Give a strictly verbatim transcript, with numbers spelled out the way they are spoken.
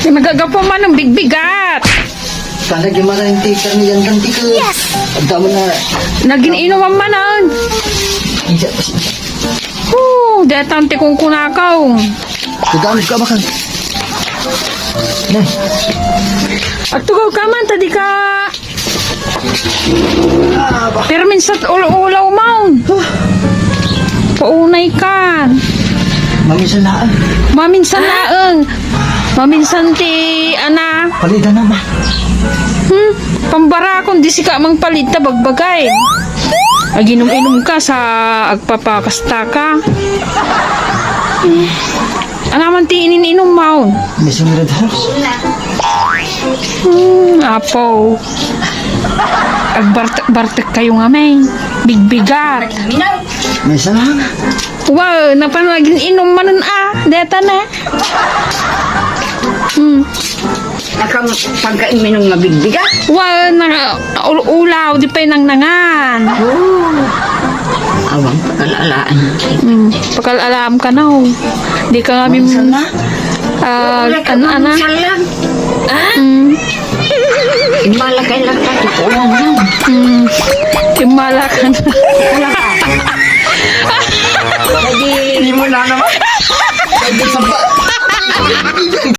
Nagagapu man ang bigbigat. Talaga man ang teacher ni Yan Kantika. Yes! Ang damo na. Nagin-inuman man ang. Hindi, Oh, detang ti kunkunakaw. Tagamit ka, bakal. Ne. Agtugaw ka man, ta di ka. Pero minsan ul-ulaw man. Paunay ka. Maminsan na. Maminsan laeng. Maminsan ti, ana. Palida na, ma. Hmm? Pambarakon, di sika mangpalit ta bagbagay. Aginum-inum ka sa agpapakasta ka. Hmm. Anaman ti inin-inum maon? May sumira daros. Hmm, apo. Agbartek-bartek kayo nga, may. Bigbigat. May sana. Wow, napan nagin-inum manen, ah. Deta na. Hmm. Nakam pagkain minum nga bigbigat. Wa, naka, ul-, ulaw, di pay nangnangan. Oh. Awang pagkalalaan. Hmm. Pagkalalaan ka na, oh. Di ka nga mim-, Minsan na. Ah, Wala ka ano, ana? Minsan lang. Hmm. Malakay lang ka, tutulang lang. Hmm. Imala ka na. Wala ka.